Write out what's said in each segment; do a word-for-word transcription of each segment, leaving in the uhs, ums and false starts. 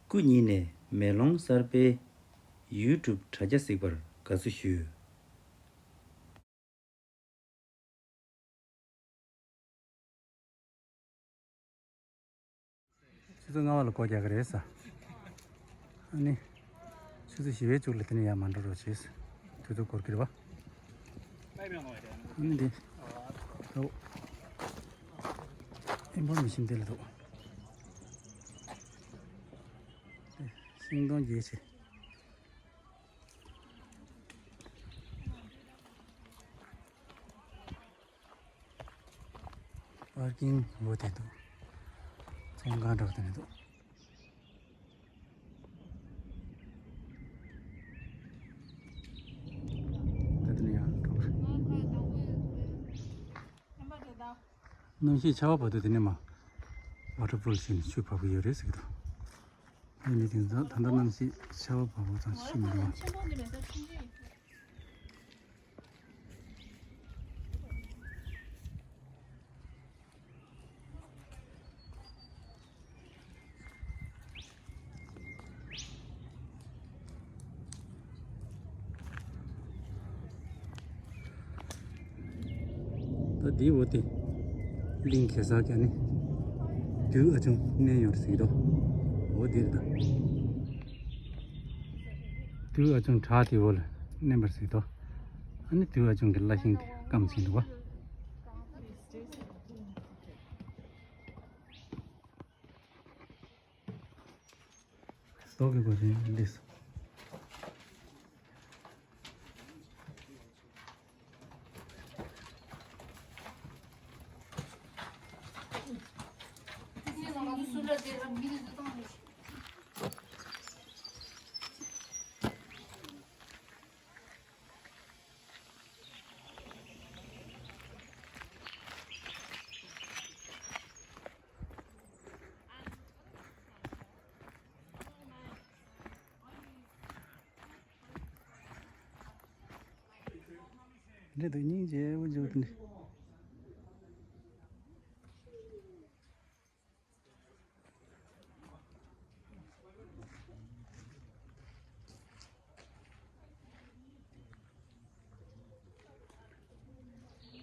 སྐུ་ཉིད་ནས་མེ་ལོང་གསར་པའི་YouTube་དྲ་རྒྱ་གཟིགས་པར་དགའ་བསུ་ཞུ། ཆུ་ཚོད་ལྔ་པ་ལ་སྒོ་རྒྱག་གི་རེད་ས། ཨ་ནི། ཆུ་ཚོད་བཞི་པའི་གཅིག་ལ་དེ་ནས་ཡར་མ་འགྲོ་རོགས་བྱེད། དུས་ཚོད་འགོར་གྱི་རེད་པ། ཨ་ནི་འདི། ཨོ། ཨིན་ཕོར་མེ་ཤིན་དེ་ལ་འདུག་ཤིང་སྡོང་རྒྱས་ཆེ། པར་ཀིང་འོ་དེ་འདུག་ཚོང་ཁང་འདྲ་བ་དེ་ནས་འདུག་ད་དེ་ནས་ཡང་འགྲོ་གི་རེད། གནམ་གཤིས་ཆར་པ་བབས་དུས་དེ་ནས་མ། ཝ་ཊར་ཕོལ་ཞིག་ནས་ཆུ་བབས་ཀྱི་ཡོད་རེད་ཟེར་གྱི་འདུག་ཨ་ནི་དེང་སང་ད་ལྟ་གནམ་གཤིས་ཆར་པ་བབས་པ་ཙང་ཤི་མི་འདུག་ཨ། ད་འདི་འོ་དེ། གླིང་གེ་སར་གྱི་ནི། རྡུལ་ཨ་ཆུང་མནན་ཡོད་ཟེར་གྱི་འདུག་འོ་འདིར་ད། རྡུལ་ཨ་ཆུང་བྲག་དེ་འོ་ལ་མནན་པར་ཟེར་གྱི་འདུག་ཨ་ནི་རྡུལ་ཨ་ཆུང་གི་བླ་ཤིང་དེ་སྐམ་ཟིན་འདུག་པ། སྟོག་གི་སྒོ་ཆེན་འདི་སོ། འདི་དུ་སྙིང་རྗེ་བོ་འཇུག་ཏུ་འདི།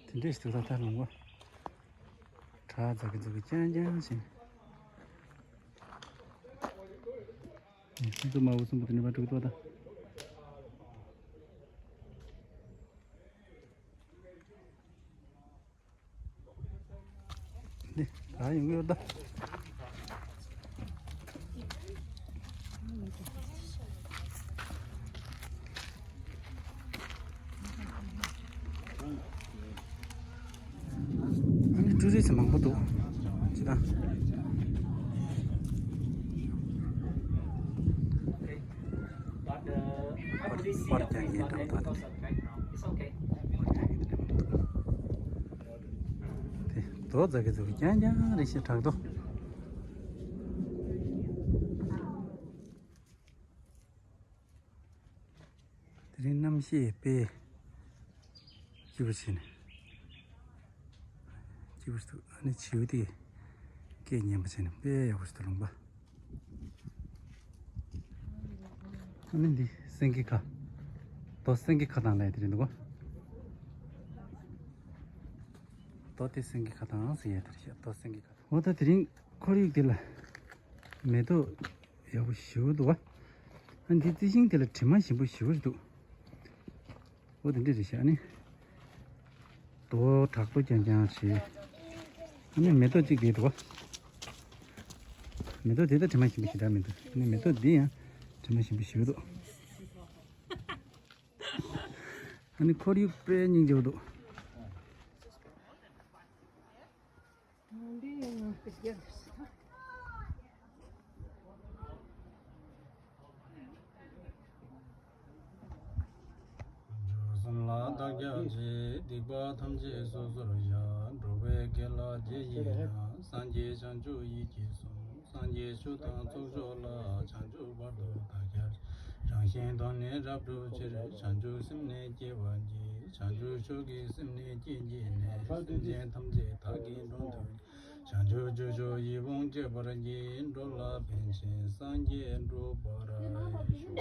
དེ་འདྲས་ཞིག་ཏུ་ད་ལྟ་ལུང་བ། བྲག་རྫ་གི་རྫུ་གི་རྐྱང་རྐྱང་ཞིག་ཁྱེད་ཚོ་མ་འུ་གསུམ་པོ་དེ་ནས་མ་འགྲོ་གི་ཏོ་ད། འདི་ག་ཡོང་གི་ཡོད་ད། ཨ་ནི་ཊུ་རི་སི་མང་པོ་འདུག་ཅི་ད། པར་པར་རྒྱག་མཁན་དང་ད་དེ་རྡོ་རྫ་གི་རྫ་གི་རྐྱང་རྐྱང་རེད་ཤག་བྲག་རྡོ། དེ་རིང་གནམ་གཤིས་དཔེ་སྐྱིད་པོ་བྱས་ནས། སྐྱིད་པོ་ཞིག་འདུག་ཨ་ནི་བྱིའུ་དེ་སྐད་སྙན་པོ་བྱས་ནས་དཔེ་ཡག་པོ་ཞིག་འདུག་ལུང་པ། ཨ་ནི་འདི་སེང་གེ་ཁ། རྡོ་སེང་གེ་ཁ་ཐང་ལབ་ཡ་དེ་རེད་འདུག་ག་རྡོ་དེ་སེང་གེ་ཁ་ཐང་ཟེར་ཡ་དེ་རེད་ཤག་རྡོ་སེང་གེ་ཁ་ཐང་། འོ་ད་དེ་རིང་ཁོར་ཡུག་དེ་ལ་མེ་ཏོག་ཡག་པོ་ཞེ་པོ་འདུག་ག་ཨ་འདི་རྩི་ཤིང་དེ་ལ་དྲི་མ་ཞིམ་པོ་ཞེ་པོ་ཞིག་འདུག་འོ་དེ་འདྲ་རེད་ཤག་ཨ་ནི། རྡོ་བྲག་རྡོ་རྐྱང་རྐྱང་བྱས། ཨ་ནི་མེ་ཏོག་གཅིག་དེ་འདུག་ག་མེ་ཏོག་དེ་ད་དྲི་མ་ཞིམ་པོ་ཞེ་དྲག་མི་འདུག་ཨ་ནི་མེ་ཏོག་འདི་ཡང་དྲི་མ་ཞིམ་པོ་ཞེ་པོ་འདུག་ཨ་ནི་ཁོར་ཡུག་དཔེ་སྙིང་རྗེ་པོ་འདུག་བཅུ་གསུམ་ལ་བདག་སྐྱབས་མཆི། སྡིག་པ་ཐམས་ཅད་སོ་སོར་བཤགས། འགྲོ་བའི་དགེ་ལ་རྗེས་བཞིན་ཡང་། སངས་རྒྱས་བྱང་ཆུབ་ཡིད་ཀྱིས་བཟུང་། སངས་རྒྱས་ཆོས་དང་ཚོགས་མཆོག་ལ། བྱང་ཆུབ་བར་དུ་བདག་སྐྱབས་མཆི། རང་གཞན་དོན་ནི་རབ་བསྒྲུབ་ཕྱིར། བྱང་ཆུབ་སེམས་ནི་བསྐྱེད་པར་བགྱི། བྱང་ཆུབ་མཆོག་གི་སེམས་ནི་བསྐྱེད་བགྱིས་ནས། སེམས་ཅན་ཐམས་ཅད་བདག་གིས་མགྲོན་དུ། བྱང་ཆུབ་སྤྱོད་མཆོག་ཡིད་འོང་སྤྱད་པར་བགྱི། འགྲོ་ལ་ཕན་ཕྱིར་སངས་རྒྱས་འགྲུབ་པར་ཤོག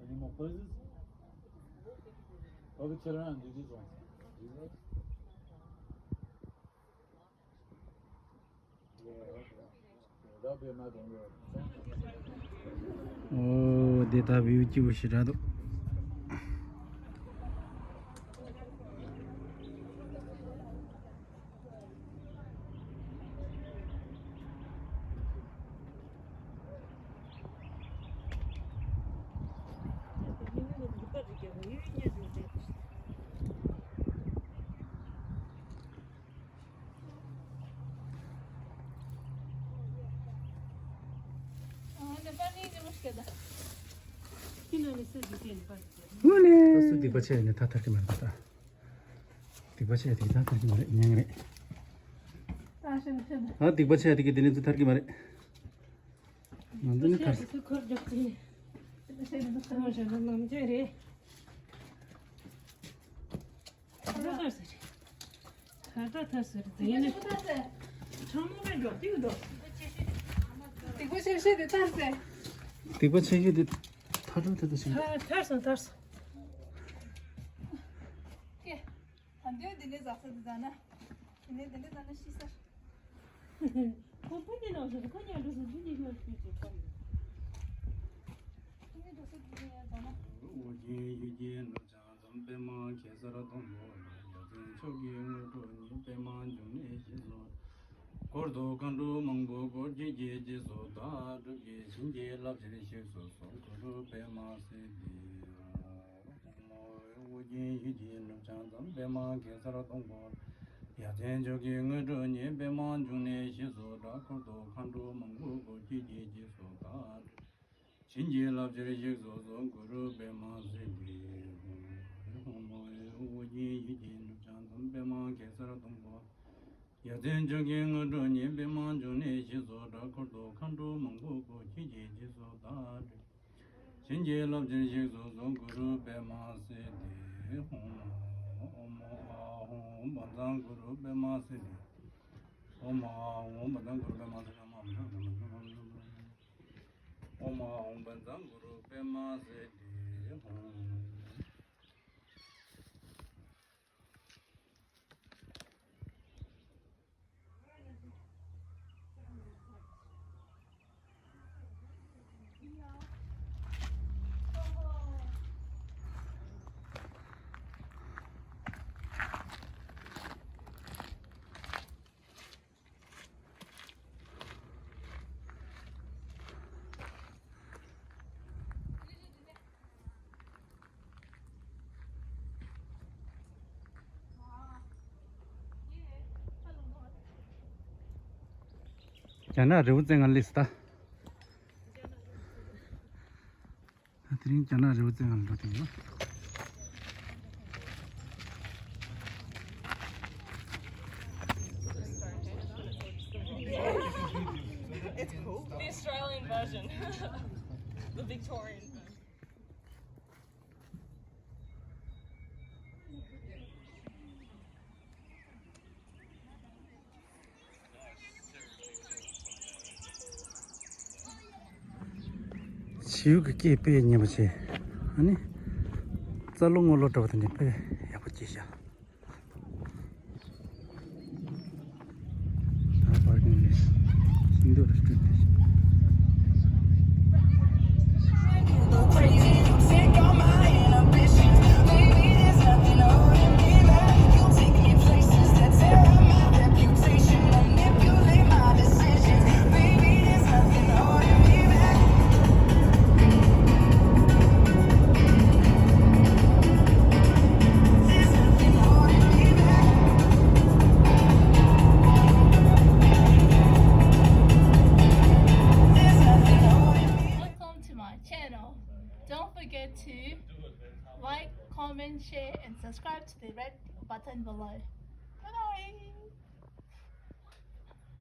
Any more places? Okay, turn around, do this one. ཨོ། འདི་ད་བིའུ་སྐྱིད་པོ་ཞེ་དྲག་འདུག་ད་སུ་སྡིག་པ་ཆེ་ཡིན་ན་ད་ཐར་གི་མ་རེད་ད། སྡིག་པ་ཆེ་ཡ་དེ་གི་ད་ཐར་གི་མ་རེད། ཉན་གི་རེད། ད་སྡིག་པ་ཆེ་ཡ་དེ་གི་དེ་ནས་ཚུར་ཐར་གི་མ་རེད། ང་ཚོ་ནི་ཐར། ཐར་ས་རེད། ད་ལྟ་ཐར་ས་རེད། ད་ལྟ་ཐར་ས་རེད། དེ་ནས་ཁྲ་མོ་མེད་འགྲོ་དེ་འགྲོ། སྡིག་པ་ཆེ་ཤོས་དེ་ཐར་ས། སྡིག་པ་ཆེ་ཤོས་དེ་ཐར་ཐར་ཐར་ཐར་སོང་ཐར་སོང་། ཀྱེ། ད་འདོད་འདི་ནས་ཟག་ས་འདི་ཟ་ན། འདི་ནས་འདི་ནས་ཟ་ན་ཤི་ས། ཁོ་ཕ་གི་ནང་ཟ་ཁོ་ཉལ་འགྲོ་ས་འདི་ནས་ཡོད་ཤོད་ཅིག་ཁོ་ཡོད། ཁོ་ཉལ་འགྲོ་ས་འདི་ནས་ཟ་ན། ཨོ་རྒྱན་ཡུལ་གྱི་ནུབ་བྱང་འཛམ། པདྨ་གེ་སར་སྡོང་པོ་ལ། ཡ་མཚན་མཆོག་གི་དངོས་གྲུབ་བརྙེས། པདྨ་འབྱུང་གནས་ཞེས་སུ། འཁོར་དུ་མཁའ་འགྲོ་མང་པོས་བསྐོར། ཁྱེད་ཀྱི་རྗེས་སུ་བདག་བསྒྲུབ་ཀྱི། བྱིན་གྱིས་བརླབ་ཕྱིར་གཤེགས་སུ་གསོལ། གུ་རུ་པདྨ་སིདྡྷི་ཧཱུྃ། ཨོ་རྒྱན་ཡུལ་གྱི་ནུབ་བྱང་མཚམས། པདྨ་གེ་སར་སྡོང་པོ་ལ། ཡ་མཚན་མཆོག་གི་དངོས་གྲུབ་བརྙེས། པདྨ་འབྱུང་གནས་ཞེས་སུ་གྲགས། འཁོར་དུ་མཁའ་འགྲོ་མང་པོས་བསྐོར། ཁྱེད་ཀྱི་རྗེས་སུ་བདག་བསྒྲུབ། བྱིན་གྱིས་བརླབ་ཕྱིར་གཤེགས་སུ་གསོལ། གུ་རུ་པདྨ་སིདྡྷི་ཧཱུྃ། ཨོ་རྒྱན་ཡུལ་གྱི་ནུབ་བྱང་མཚམས། པདྨ་གེ་སར་སྡོང་པོ་ལ། ཡ་མཚན་མཆོག་གི་དངོས་གྲུབ་བརྙེས། པདྨ་འབྱུང་གནས་ཞེས་སུ་གྲགས། འཁོར་དུ་མཁའ་འགྲོ་མང་པོས་བསྐོར། ཁྱེད་ཀྱི་རྗེས་སུ་བདག་བསྒྲུབ། བྱིན་གྱིས་བརླབ་ཕྱིར་གཤེགས་སུ་གསོལ། གུ་རུ་པདྨ་སིདྡྷི་ཧཱུྃ། ཨོཾ་ཨཱཿཧཱུྃ་བཛྲ་གུ་རུ་པདྨ་སིདྡྷི། ཨོཾ་ཨཱཿཧཱུྃ་བཛྲ་གུ་རུ་པདྨ་སིདྡྷི། ཨོཾ་ཨཱཿཧཱུྃ་བཛྲ་གུ་རུ་པདྨ་སིདྡྷི་ཧཱུྃ། རྒྱ་ནག་རི་བོ་རྩེ་ལྔ་སླེབས་སོང་ད། དེ་རིང་རྒྱ་ནག་རི་བོ་རྩེ་ལྔ་ལ་འགྲོ་དུས་ཡོད། It's cool. The Australian version. The Victorian version. བྱིའུ་གི་སྐད་དཔེ་སྙན་པོ་བྱས། ཨ་ནི། རྩྭ་ལོ་སྔོ་ལོ་འདྲ་བ་དེ་འདྲ་དཔེ་ཡག་པོ་སྐྱེས་ཤག་ད་པར་ཀིང་ལས་ཤིང་སྡོང་རེ་བསྐྲུན་ཏེ། Welcome to my channel. Don't forget to like, comment, share, and subscribe to the red button below. Bye bye.